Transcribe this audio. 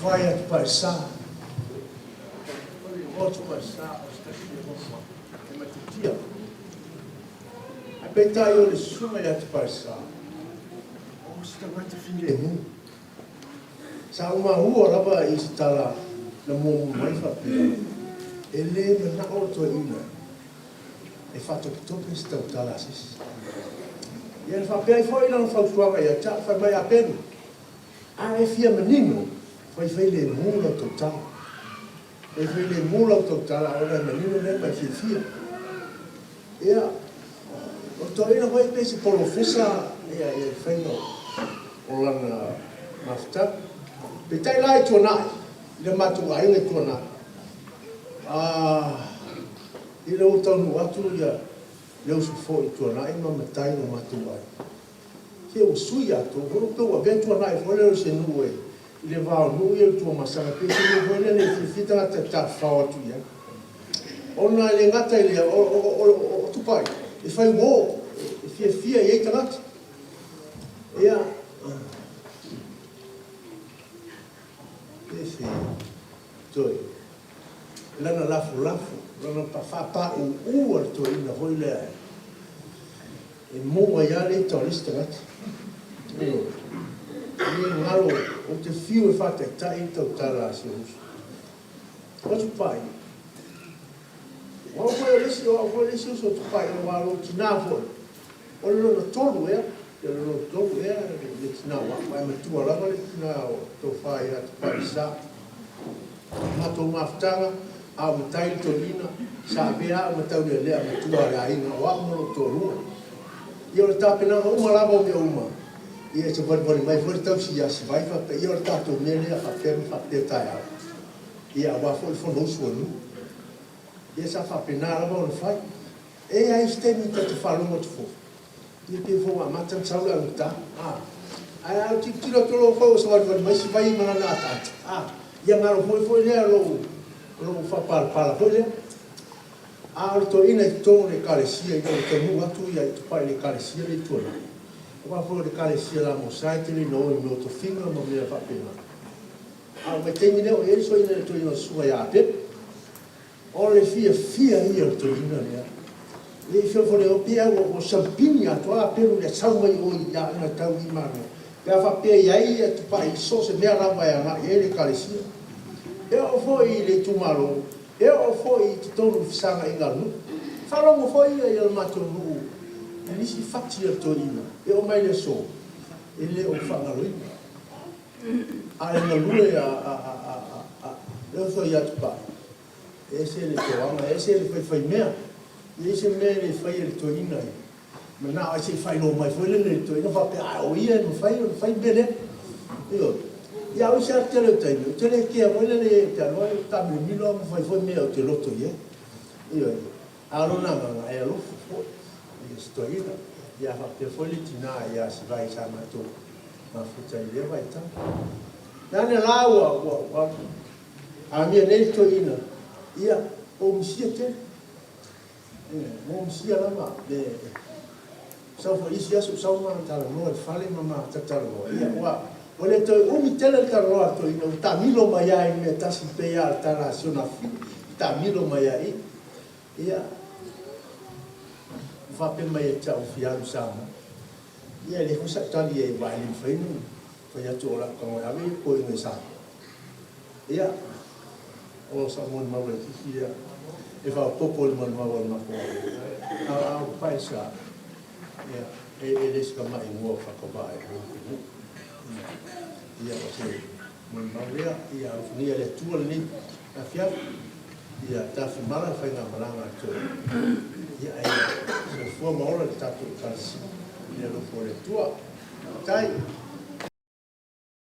Talofa e ia Tupaisa, o Tupaisa o se tasi o e matitia. Ae peitai o le susuga ia Tupaisa, o se tagata filemu. Sa ou maua lava i se tala na muamua mai faapea, e le manao le toeaina e faatopetope se tautala a se isi. Ia na faapea ai foi lana fautuaga ia te au, fai mai, Apelu, a e fia manino, faifailemu lau tautala. Faifailemu lau tautala ona e manino lea ma e fiafia. Ia, o le toeaina foi pei se polofesa ia le faiga o lana mafutaga. Peitai la i Tuanai, i le matou aiga i Tuanai, ina ua taunuu atu ia le uso foi i Tuanai ma matai o matou aiga, se ua sui atoa, ua pei ua avea Tuanai foi lea o se nuu e i le va o nuu ia o Tuamasaga, pei se nuu foi lele e fiafia tagata e tafafao atu i ai. Ona e le gata i lea, o Tupai, e fai uo, e fiafia i ai tagata. Ia, pe se toe, lana lafolafo, lana faapāūū a le toeaina foi lea, E mou ai lava le ita o le isi tagata. Ioe. E le galo, ou te fiu e faataitai le tautala a si ou uso. O Tupai, o au foi o le isi, o au foi le isi uso o Tupai, aua o lou tina foi, o le lona tolu ea, o le lona tolu ea le tina o au, ae matua lava le tina o Tofa ia Tupailesa. Matou mafutaga, a o matai le toeaina, sa avea au ma taulealea matua a le aiga, o au ma lou toalua. Ia o le tapenaga uma lava o mea uma, ia e savalivali mai foi le tausi ia Sivai faapea, ia o le tatou mea lea faapea ma faapea taeao, ia aua foi le fonousu a nuu. Ia sa faapena lava ona fai. E i ai se taimi ta te faalogo atu foi, Ia pei foi ua amata ona sau le augata, a. Ae a ou tilotilo atu loa foi ua savalivali mai si vai ma lana ataata, a, ia galo foi foi lea lou, lou faapalapala foi lea. A o le toeaina i totonu o le Ekalesia ina ua taunuu atu ia i Tupai i le Ekalesia lea i Tuanai, aua foi o le Ekalesia LMS e tele ina o i mea o tofiga ma mea faapena. A o le vaitaimi lea o i ai le soeina i le toeaina o le Susuga ia Apepu. O le fiafia ia o le toeaina lea. E i feofoleoa pei a ua sampini atoa pelu le sau mai o i aoga tau i Manoa. Pe a faapea e i ai ia Tupai i so o se mea lava e agai i ai le Ekalesia. E oo foi i le itumalo, e oo foi i totonu i fesagaiga a le nuu. Faalogo foi ia le matou nuu i nisi fati a le toeaina e oo mai i le aso, e le o faagaloina. A o le galue a le uso ia Tupai, e ese le toaga, e ese le faifaimea. E leai se mea e le faia e le toeaina e manao ai se i faailoa mai foi lele i le toeaina faapea, a o ia e mafai ona fai le mea lea. Ioe. Ia a o isi lava tele o taimi, ou te le kea foi lele i ai ou te alu lava taamilomilo lava ma fai foi mea ou te loto i ai. Ioe. A o lona agaga e alofa foi i si toeaina, ia faapea foi le tina ia Sivai sa matou mafuta i lea vaitau. Leaga la ua ua ua amia nei le toeaina, ia ua ou misia tele. Ua ou misia lava le sau foi isi aso sau ma talanoa i le fale ma ma talatalanoa, ia ua ua le toe umi tele le talanoa a le toeaina, ua taamilo mai lava i le mea tasi pei lava o le tala a si ona afafine, taamilo mai lava i i. Ia, ua faapea mai ia te au fia alu i Samoa. Ia, e leai foi sau tali i ai aua e le mafai ona fai atu o lau tago e ave ia toeaiina i Samoa. Ia, o sau molimau laitiiti lea e faaopoopo i le molimau a le matou aiga. A o pae sa, ia, e le se tamai igoa faatavaa i le atunuu. Ia, o se molimau lea, ia alofagia e le Atua lenei afiafi. Ia tafimala le faigamalaga a le toeaina, ia ae soifua ma ola le tatou Ekalesia i le alofa o le Atua. Faafetai.